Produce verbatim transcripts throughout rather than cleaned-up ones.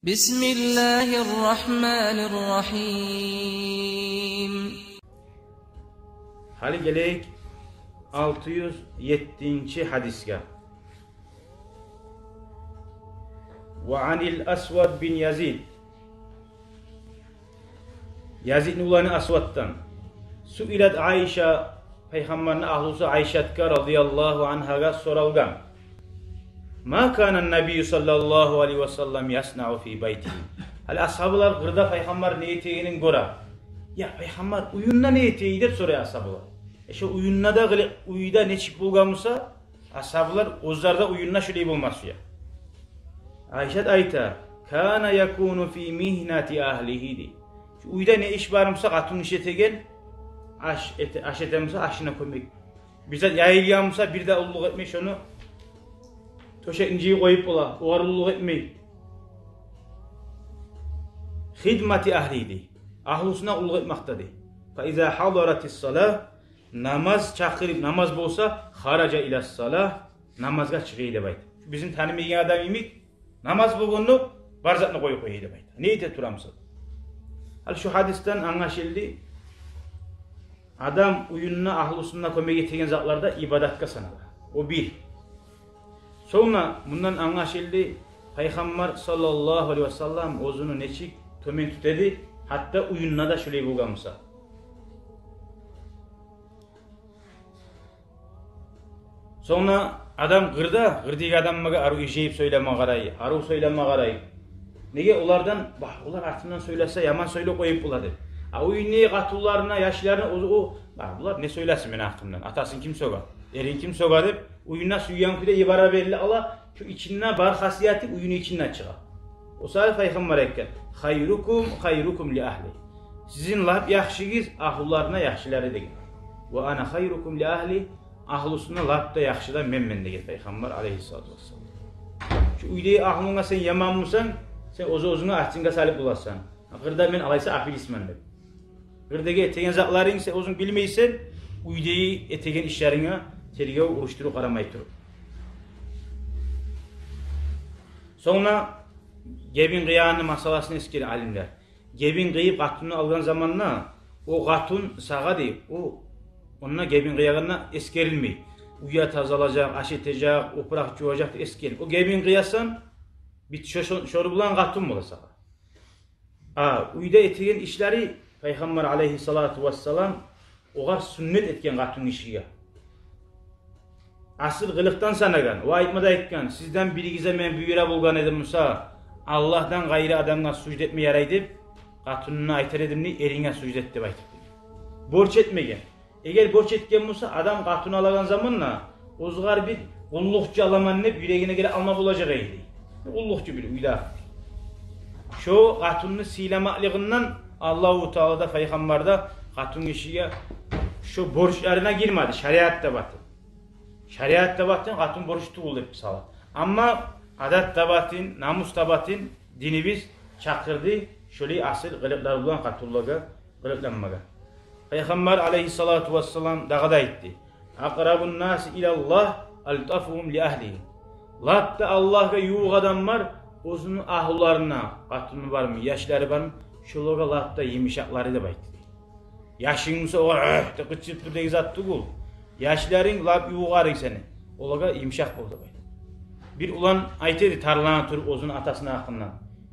بسم الله الرحمن الرحيم. Гьали гелейик алты юз еттинчи гьадисге. وعن الأسود بن يزيد. Язидни уланы Асваддан. سئلت عائشة, Пайхаммарны агьлюсю Айшатгъа, رضي الله عنها, соралгъан. ما كان النبي صلى الله عليه وسلم يصنع في بيته. Гьали асгьабалар къырда Пайхаммар не этегенин гёре. Я, Пайхаммар уьюнде не этей деп сорай асгьабалар. Э, шо уьюнде де къылыкъ, уьйде нечик болгъан буса, асгьабалар оьзлер де уьюнде шулай болмас уьй. Айшат айта: كان يكون في مهنة أهله, дей. Шо уьйде не иш бар буса, къатын иш этеген, аш эте-, аш этеген буса, ашына кёмек. Бир зат яйылгъан буса, бир де уллулукъ этмей, шону тёшекни жыйып къоюп бола, огъар уллулукъ этмей. خدمة أهله, дей. Агьлюсюне уллулукъ этмекде, дей. فإذا حضرت الصلاة, намаз чакъырып, намаз болса, خرج إلى الصلاة, намазгъа чыгъа эди деп айта. Шу бизин танымайгъан адам йимик, намаз болгъанда бар затны къоюп къоя эди деп айта. Не эте турамысан? Гьали шу гьадисден англашылды, адам уьюнде агьлюсюне кёмек этеген затлар да ибадатгъа санала. О бир. Сонг да мундан англашылды, Пайхаммар, صلى الله عليه وسلم, оьзюн нечик тёбен тута эди, гьатта уьюнде де шулай болгъан буса. Сонг да адам къырда, къырдагъы адамлагъа арив иржайып сёйлеме къарай, арив сёйлеме къарай. Неге, олардан, бах, олар артымдан сёйлесе, яман сёйлеп къоюп бола деп. А уьюнде къатынларына, яшларына оьзю, о, бах, булар не сёйлесин мени гьакъымдан, атасын ким сёге, эрин ким сёге деп, уьюнде сюйген кюйде йибере берли ала, шу ичинде бар хасияты уьюню ичинде чыгъа. О саялы Пайхаммар айтгъан: خيركم خيركم لأهله. Сизин лап яхшыгъыз агьлюлерине яхшылары деген. وأنا خيركم لأهلي, агьлюсюне лап да яхшы да менмен деген Пайхаммар, алейгьиссалату вассалам. Шу уьйдеги агьлюнге сен яман бусанг, сен оьз-оьзюнге артынга салып боласан. Къырда мен алайса аферистмен деп. Къырдагъы этеген затларынг сен оьзюнг билмейсен, уьйдеги этеген ишлеринге тергев, уруштурув къарамай туруп. Сонг да гебин къыягъанны масъаласын эсгере алимлер. Гебин къыйып къатынны алгъан заманда, о къатын сагъа дей, о, онда гебин къыягъанда эсгерилмей. Уьй тазалажакъ, аш этежек, опуракъ жуважакъ деп эсгерилмей. О гебин къыясан, бит, шо-, шо-, шону булан къатын бола сагъа. А уьйде этеген ишлери Пайхаммар, алейгьиссалату вассалам, огъар сюннет этген къатын гишиге. Асил къылыкъдан санагъан. О айтма да айтгъан: сизден биригизге мен буюра болгъан эдим буса, Аллагьдан къайры адамгъа сужда этме ярай деп, къатыныма айтар эдим дей, эринге сужда эт деп айтып. Борч этмеген. Эгер борч этген буса, адам къатын алагъан заманда оьзюгер бир къуллукъчу аламан деп юрегине геле алма болажакъ эди. Къуллукъчу бир уьйде. Шо къатынны сыйламакълыгъындан Аллагьу Таала да, Пайхаммар да къатын гишиге шо борчларына гирмеди, шариат да батын. Шариат да батын, къатын борч тюгюл деп сала. Амма адат да батын, намус да батын, динибиз чакъырды шолай асил къылыкълар булан къатынлагъа къылыкъланмагъа. Пайхаммар, алейгьиссалату вассалам, дагъы да айтды: أقرب الناس إلى الله ألطفهم لأهله. Лап да Аллагьгъа ювукъ адамлар оьзюню агьлюлерине, къатыны бармы, яшлары бармы, шолагъа лап да йымышакълары деп айтды. Яшынг буса огъар «уьх» деп къычырып тур деген зат тюгюл. Яшларынг лап ювукъларынг сени. Олагъа йымышакъ бол деп айта. Бир улан айта эди, тарлана туруп, оьзюню атасыны гьакъындан: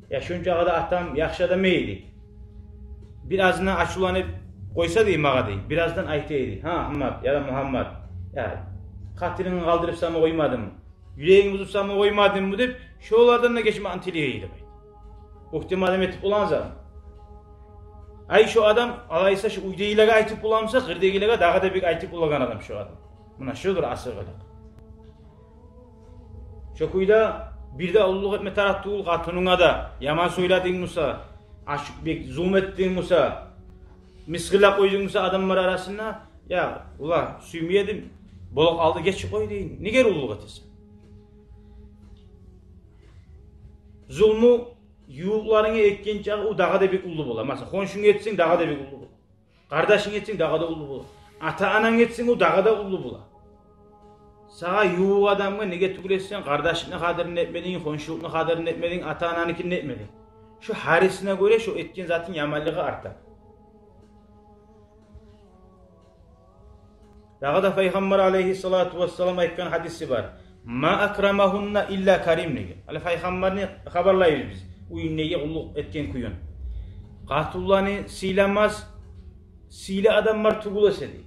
«Я, шунчагъа да атам яхшы адам эди. Бир азына ачувланып къойса, — дей, — магъа, — дей, — бир аздан айта эди: „Гьа, Агьмат, яда Мугьаммат, я, хатирингни къалдырып салма къоймадыммы? Юрегинг бузуп салма къоймадыммы?“ — деп, шолардан да гечмекни тилей эди», — деп айта. Оьктем адам этип болагъан зат. Ай, шо адам, алайса, шо уьйдегилеге айтып бола буса, къырдагъылагъа дагъы да бек айтып болагъан адам шо адам. Муна шодур асил къылыкъ. Шо кюйде бир де уллулукъ этме тарыкъ тюгюл, къатынынга да яман сёйлединг буса, аш-, бек зулму этдинг буса, мысгъыллап къойдунг буса адамлар арасында, «Я, ула, сюймей эдим, болуп къалды, гечип къой», — дейин. Неге уллулукъ этесен? Зулму ювукъларынга этген чакъы, о дагъы да бек уллу бола. Масала, хоншунга этсенг, дагъы да бек уллу бола. Къардашынга этсенг, дагъы да уллу бола. Ата-ананга этсенг, о дагъы да уллу бола. Сагъа ювукъ адамгъа неге тюгюл этсенг, къардашлыкъны къадирин этмединг, хоншулукъну къадирин этмединг, ата-ананыкин этмединг. Шо гьарисине гёре шо этген затынг яманлыгъы арта. Дагъы да Пайхаммар алейгьиссалату вассалам айтгъан гьадиси бар: «Ма акрамагьунна илла карим», – деген. Гьали Пайхаммарны хабарлайбыз биз уьюндеги къуллукъ этген кююн. Къатынланы сыйламас сыйлы адамлар тюгюл эсе, дей.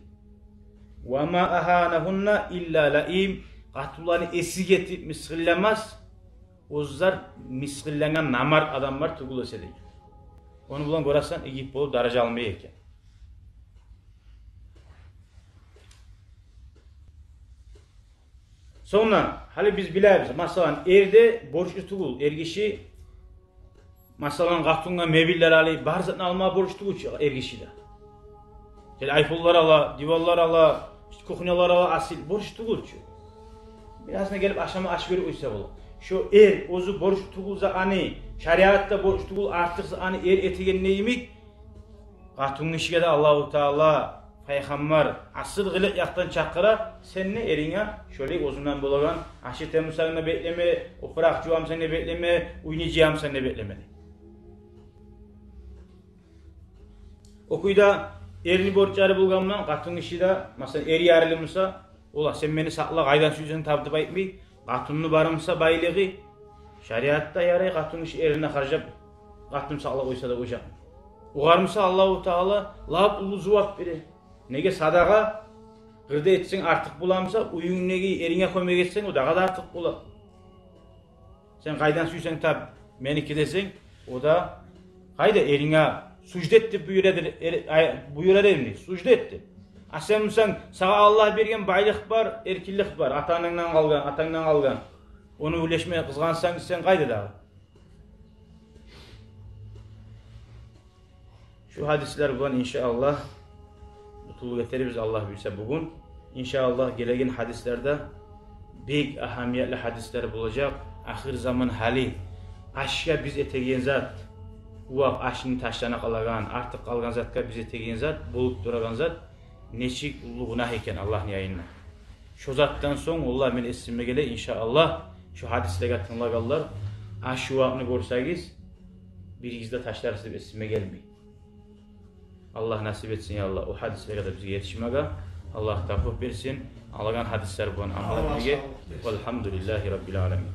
«Ва ма агьанагьунна илла лаим», къатынланы эсик этип мисгъилламас оьзлер мисгъиллангъан намарт адамлар тюгюл эсе, дей. Ону булан гёресен, игит болуп даража алмай экен. Сонг да гьали биз билебиз, масала, эрде борчлу тюгюл эр гиши, масала, къатынгъа мебеллер алып, бар затны алма борчлу тюгюл чю эр гиши де. Шолай айфонлар ала, диванлар ала, кухнялар ала, асил борчлу тюгюл чю. Бираз гелип ашама аш берип къойса бола. Шо эр оьзю борчлу тюгюл затны, шариатда борчлу тюгюл артыкъ затны эр этеген йимик, къатын гишиге де Аллагьу Таала, Пайхаммар асил къылыкъ якъдан чакъыра: сен де эринге шолай оьзюнгден болагъан, аш этемисенг де беклеме, опуракъ жувамысанг да беклеме, уьйню жыямысан да беклеме, дей. О кюйде эрни борчлары болгъан булан къатын гиши де, масала, эр ярлы буса, ола, сен мени сакъла, къайдан сюйсенг тап деп айтмай, къатынны бармыса байлыгъы, шариатда ярай къатын гиши эрине харжлап, къатын сакълап къойса да болажакъ. Огъар буса Аллагьу Таала лап уллу зувап бере. Неге, садагъа къырда этсенг артыкъ боламыса, уьюнгдеги эринге кёмек этсенг, о дагъы да артыкъ бола. Сен къайдан сюйсенг тап, меники десенг, о да къайда, эринге сужда эт деп буюра эди, эр-, ай, буюра эди, сужда эт деп. А сен буса, сагъа Аллагь берген байлыкъ бар, эркинлик бар, ата-анангдан къалгъан, атангдан къалгъан. Ону уьлешме къызгъанчсанг, сен къайда дагъы? Шу гьадислер булан, иншааллагь, къутулуп гетербиз, Аллагь буюрса, бугюн. Иншааллагь, гелеген гьадислерде бек агьамиятлы гьадислер болажакъ. Ахыр заман гьали, ашгъа биз этеген зат, увакъ ашны ташлана къалагъан, артыкъ къалгъан затгъа биз этеген зат, болуп турагъан зат, нечик уллу гюнагь экен Аллагьны янында. Шо затдан сонг, валлагь, мен эсиме геле, иншааллагь, шо гьадислеге тынглагъанлар, аш-увакъны гёрсегиз, биригиз де ташларсыз деп эсиме гелмей. Аллагь насип этсин, я Аллагь, о гьадислеге де бизге етишмеге. Аллагь тавпыкъ берсин алагъан гьадислер булан амал этмеге. Аллагь савлукъ берсин. Валгьамдулиллагьи раббил аламин.